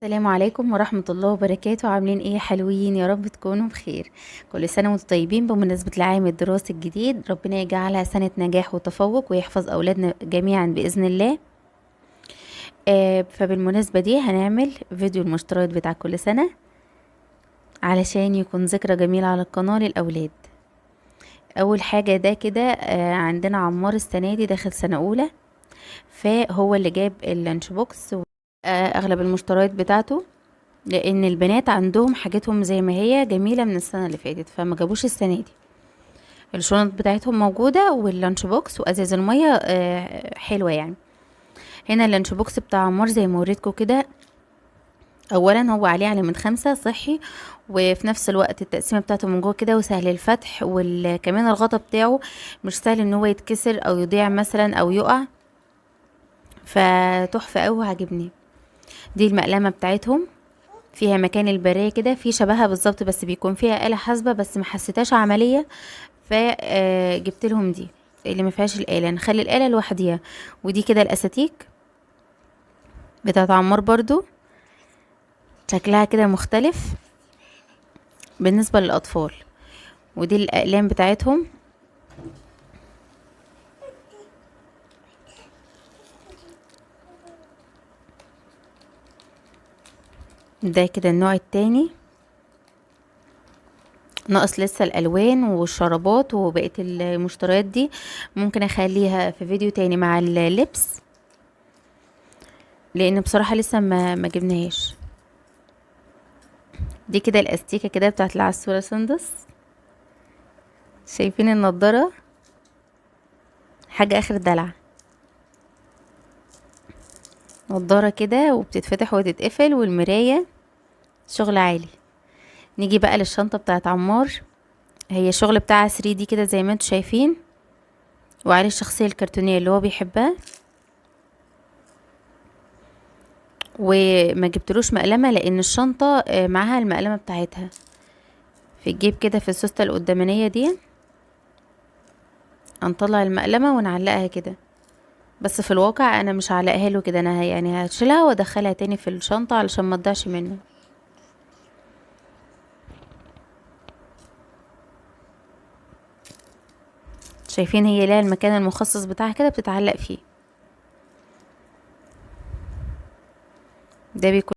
السلام عليكم ورحمة الله وبركاته. عاملين ايه يا حلوين؟ يا رب تكونوا بخير. كل سنة وانتم طيبين. بمناسبة العام الدراسي الجديد، ربنا يجعلها سنة نجاح وتفوق ويحفظ أولادنا جميعا بإذن الله. فبالمناسبة دي هنعمل فيديو المشتريات بتاع كل سنة علشان يكون ذكرى جميلة على القناة للأولاد. أول حاجة ده كده، عندنا عمار السنة دي داخل سنة أولى، فهو اللي جاب ال lunch box أغلب المشتريات بتاعته، لأن البنات عندهم حاجتهم زي ما هي جميلة من السنة اللي فاتت فما جابوش السنة دي. الشنط بتاعتهم موجودة وال lunch box وأزاز المية، حلوة يعني. هنا ال lunch box بتاع عمار زي ما وريتكم كده، أولا هو عليه علامة 5 صحي، وفي نفس الوقت التقسيمة بتاعته من جوه كده وسهل الفتح، وكمان الغطا بتاعه مش سهل ان هو يتكسر او يضيع مثلا او يقع، فتحفة قوي وعجبني. دي المقلمة بتاعتهم فيها مكان البراية كده، في شبهها بالظبط بس بيكون فيها آلة حاسبة، بس ما حسيتهاش عملية، فجبت لهم دي اللي ما فيهاش الآلة، نخلي الآلة لوحديها. ودي كده الأساتيك بتاعت عمار برضو، شكلها كده مختلف بالنسبة للأطفال. ودي الأقلام بتاعتهم. ده كده النوع التاني، ناقص لسه الألوان والشرابات وبقية المشتريات دي، ممكن أخليها في فيديو تاني مع اللبس لأن بصراحة لسه ما جبناهاش. دي كده الأستيكة كده بتاعت العسولة سندس، شايفين النضارة؟ حاجة آخر دلع، نضارة كده وبتتفتح وتتقفل، والمراية شغل عالي. نيجي بقى للشنطة بتاعت عمار، هي شغل بتاعها 3 دي كده زي ما انتم شايفين، وعليه الشخصية الكرتونية اللي هو بيحبها. وما جبتلوش مقلمة لان الشنطة، معاها المقلمة بتاعتها في الجيب كده، في السوستة القدامانية دي هنطلع المقلمة ونعلقها كده، بس في الواقع انا مش هعلقها له كده، انا هشيلها وادخلها تاني في الشنطة علشان ما تضيعش منه. شايفين هي لها المكان المخصص بتاعها كده بتتعلق فيه. ده بيكون